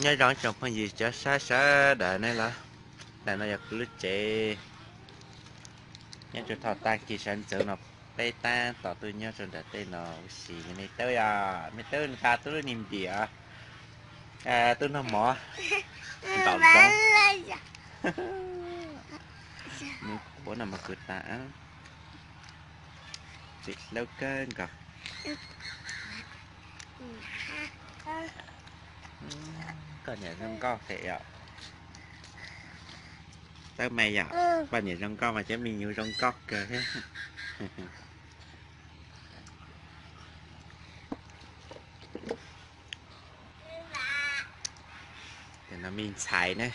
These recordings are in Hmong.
Nyob zoo tsoom phooj ywg cov saib sawv daws ne los, ntawm no yog kuv lub tsev. Nyob rau thaum tag kis sawv ntxov no peb tab tom tuaj nyob rau ntawm tej no ua si. Me tub os, me tub nqa tub lub niag npias, tub noj mov ntaus ntoo. Nws quav no mas kws tas, txiv hlub kawg nkaus. Koj niam zoo nkauj thiab yom. Tawb me yom, koj niam zoo nkauj mas cov me nyuam zoo nkauj kawg thiab. Cov no me ntxhais ne.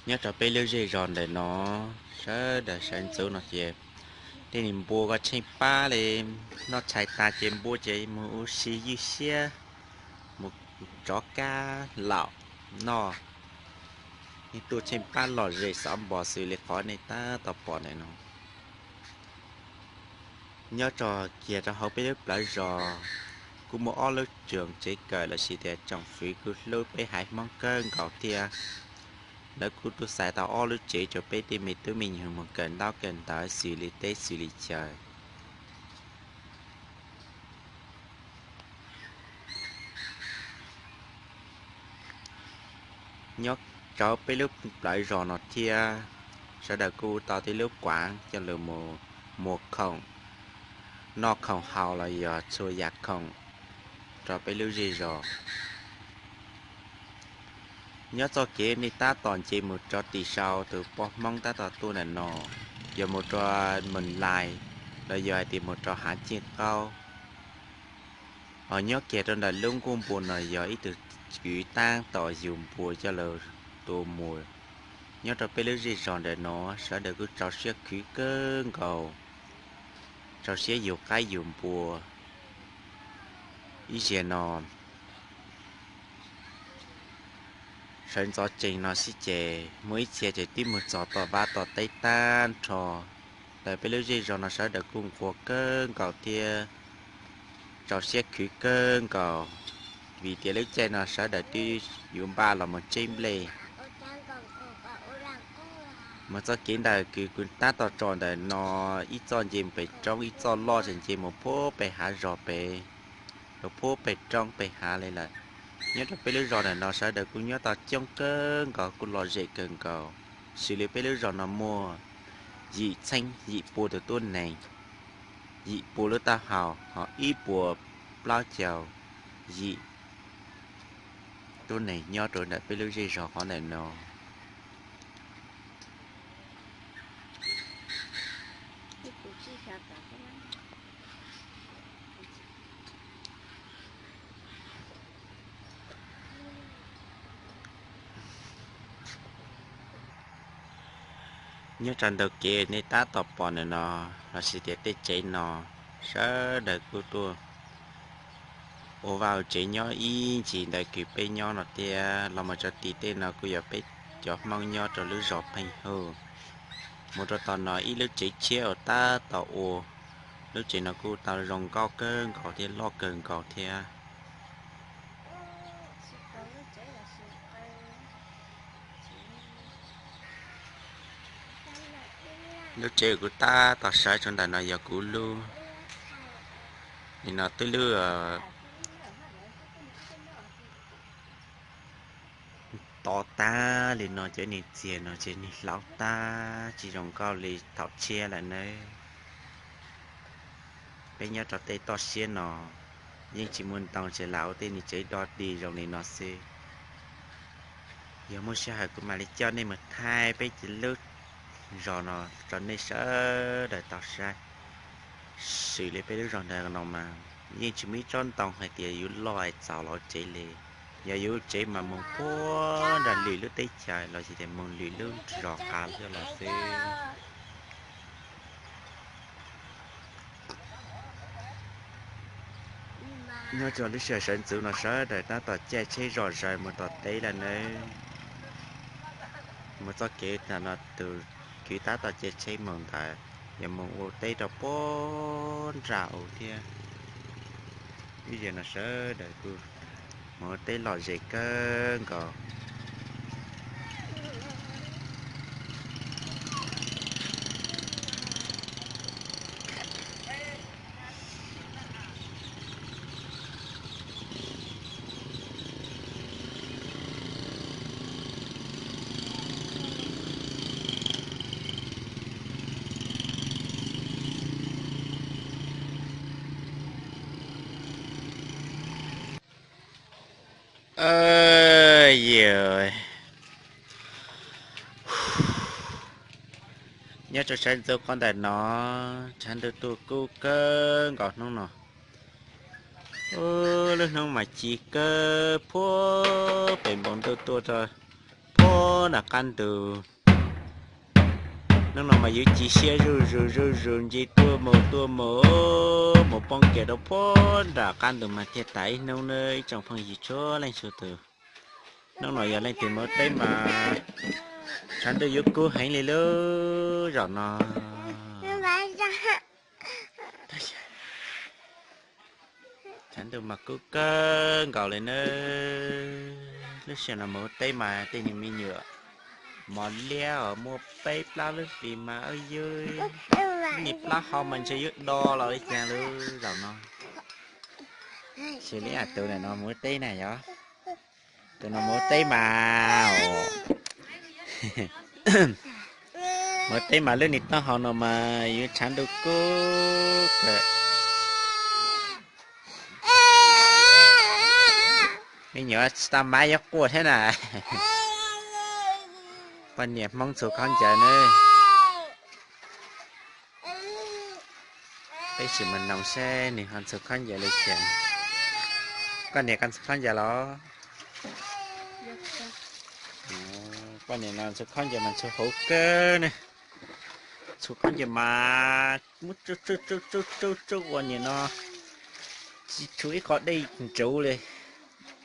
Nyob rau peb lub zej zos ntawm no, sawv daws sawv ntxov no ces tej niag npua koj tsheej pab li, noj tshais tas ces npua ces mus ua si ywj siab, mus tsov kab laum noj. Yeej tuaj tsheej pab lom zem xov npos xws li qhov nej tab tom pom ntawm no. Nyob rau kiag rau hauv peb lub plawv zos kuj muaj ob lub tsev kawm los sis tias tsoom fwv kuj hlub peb haiv Hmoob kawg nkaus thiab. Lawv kuj tuaj xaiv tau ob lub tsev rau peb tej me tub me nyuam mus kawm ntaub kawm ntawv xws li teb xws li chaw. Nyob rau peb lub plawv zos no thiab, sawv daws kuj tau tej lub kuav coj los muag khoom, noj khoom haus los yog txhua yam khoom rau peb lub zej zos. Nyob txoj kev nej tab tom nce mus rau tim sau tus poj Hmoob tab tom tuaj ntawm no, yog mus rau Moos Lais los yog hais tias mus rau Hav Ciaj Qaub. Ho nyob kiag rau ntawm lub nkuaj npua no yog ib tug kwv tab tom yug npua coj los tua mus. Nyob rau peb lub zej zos ntawm no sawv daws kuj rau siab khwv kawg nkaus, rau siab yug qaib yug npua. Ib zaug no sawv ntxov tsees no xwb ces muaj ib txhia ces twb mus txog tom vaj tom teb tag nrho. Ntawm peb lub zej zos no sawv daws kuj nquag kawg nkaus thiab rau siab khwv kawg nkaus, vim tias lub caij no sawv daws twb yuav npaj los mus tseb nplej. Mas txoj kev ntawm kws kuv tab tom tso ntawm no, ib txoj nce pem roob, ib txoj loj ces nce mus puag pem hav zos pem, rau puag pem roob pem hav li lawm. Nyob rau peb lub zos ntawm no sawv daws kuj nyob tau coob kawg nkaus, kuj lom zem kawg nkaus. Xws li peb lub zos no muaj yim txheeb yim pua tus tub neeg, yim pua lub taub hau, ho ib puas plaub caug yim tub neeg nyob rau ntawm peb lub zej zos qhov ntawm no. Nyob rau ntug kev nej tab tom pom ntawm no, los sis tias tej tsev no, sawv daws kuj tuaj ua vaj ua tsev nyob ib ntsis ntawm kws peb nyob no thiab. Los mus rau tim tej no kuj yog peb cov Hmoob nyob rau lub zos Pheej Hawj. Mus rau tom no ib lub tsev tshiab uas tab tom ua, lub tsev no kuj tau zoo nkauj kawg nkaus thiab loj kawg nkaus thiab. Lub tsev kuv tab tom sawv rau ntawm no yog kuv lub, nim no twb lub to tag li no, cov niag txiag no ces niag hlaub tag tsis zoo nkauj li thaum tshiab lawm nawb. Peb nyob rau tej toj siab no yeej tsis muaj ntoo ces lam ua tej niag tsev dog dig zoo li no xwb. Yog muaj sij hawm kuv mam li coj nej mus thaij peb lub zos no rau nej sawv daws tau saib. Xws li peb lub zos ntawm no mas yeej tsis muaj ib tsob ntoo hais tias yuav loj es txaus los tsev li. Yog yuav tsev mas mus puag nram lwm lub teb chaws los sis tias mus lwm lub zos qab los xwb. Nyob rau lub sij hawm sawv ntxov no sawv daws tab tom caij tsheb zom zaws mus tom teb lawm nawb. Mus txoj kev no tus kwv tab tom caij tsheb mus ntawd, yog mus ua teb rau puag nram u thiab. Ib zaug no sawv daws kuj mus ua teb lom zem kawg nkaus. Nyob rau sab ntxov qhov ntawm no, tshav ntuj tuaj kub kawg nkaus hnub no. Lub hnub mas ci kawg puag pem npoo ntuj tuaj rau puag nram qab ntug. Hnub no mas yuav ci siab zuj zus zuj zus nce tuaj mus tuaj mus, mus poob kiag rau puag nram qab ntug mas thiaj tas ib hnub nawb ib tsoom phooj ywg txhua leej txhua tus. Hnub no yog leej twg mus ua teb mas tshav ntuj yuav kub heev li lub zaum no. Tshav ntuj mas kub kawg nkaus li nawb. Lub sij hawm no mus ua teb mas tej niag me nyuam mos liab os muaj peb plaub lub hlis mas ub yub, niag plaub hau mas ntshe yuav do los li cas lub zaum no. Xws li tus no mus ua teb na yog, tus no mus ua teb mas, mus ua teb mas lub niag taub hau no mas yuav tshav ntuj kub kawg. Me nyuam tsis tau maiv yuav quaj thiab na. Poj niam Hmoob txhua khaub ncaws nawb. Peb sim mus noog seb nws ho txhua khaub ncaws li cas. Koj niam koj txhua khaub ncaws los? Poj niam no txhua khaub ncaws mas txhua hauv kawg ne. Txhua khaub ncaws mas muab tsuj tsuj tsuj tsuj ua niam no tsis tshuav ib qho dej ntsuv li.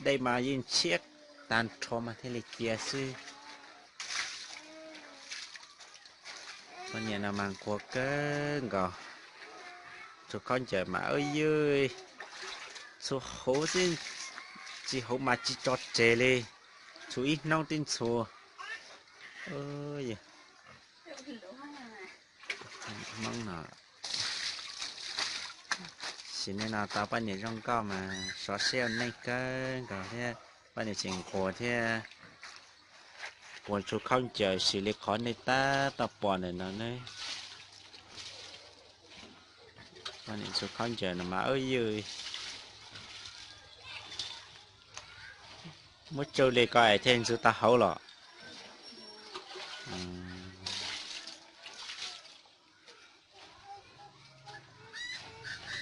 Dej mas yeej ntshiab tag nrho mas thiaj li cia xwb. Poj niam no mas nquag kawg nkaus. Txhua khaub ncaws mas ub yub, txhua hauv xwb, tsis hauv mas tsis tso tseg li. Txhua ib hnub twb ntxhua. Hmoob no, sim neej no tau poj niam zoo nkauj mas sov siab ua neej kawg nkaus thiab. Poj niam tseem nquag thiab, nquag txhua khaub ncaws xws li qhov nej tab tom pom ntawm no ne. Poj niam txhua khaub ncaws no mas ub yub, muab tsuj li ko es thiaj ntxhua tau hauv los.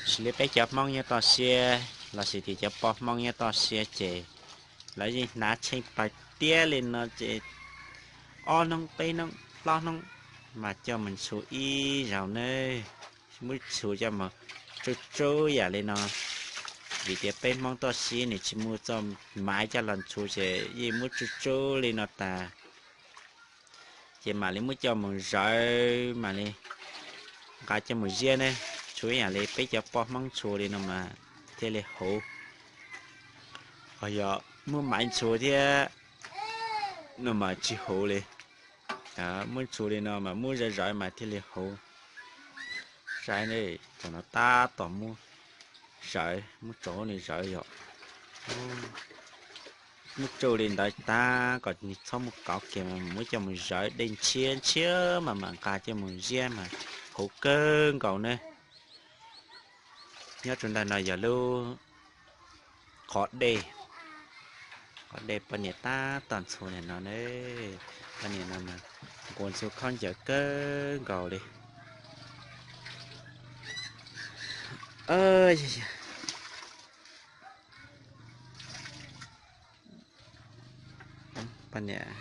Xws li peb cov Hmoob nyob toj siab lossis tias cov poj Hmoob nyob toj siab ces lawv yeej hnav tsheej pawg tiab li no ces ob hnub peb hnub plaub hnub mas coj mus ntxhua ib zaug nawb. Muab ntxhua coj mus tsuj tsuj yam li no, vim tias peb Hmoob toj siab nws tsis muaj txoj maiv coj los ntxhua ces yeej muab tsuj tsuj li no tas. Ces mam li muab coj mus zawv, mam li nqa coj mus ziab ne. Tsuas ib yam li peb cov poj Hmoob ntxhua li no mas thiaj li huv. Ho yog muab maiv ntxhua thiab no mas tsis huv li. Muab ntxhua li no mas muab zawv zawv mas thiaj li huv. Saib, thaum no tab tom muab zawv, muab tso nws zawv yom. Muab tsuj li ntawd tag kom nws txhob muaj kauv kiag mas muab coj mus zawv dej ntshiab ntshiab mas mam nqa coj mus ziab mas huv kawg nkaus ne. Nyob rau ntawm no yog lub qhov dej, qhov dej poj niam tab tom ntxhua nim no ne. Poj niam no mas nquas ntxhua khaub ncaws kawg nkaus li. Poj niam,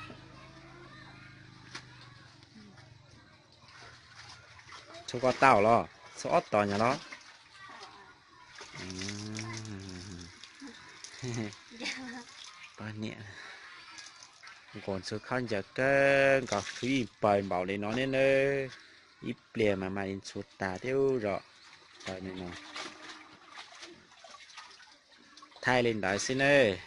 txhua koj tau los txhua ob tog nyom los? Poj niam nquas ntxhua khaub ncaws kawg nkaus, tsuas yeej pawg npaum li no ne nawb. Ib pliag mas mam li ntxhua tag thiab zom pawg li no. thaij li ntawd xwb nawb.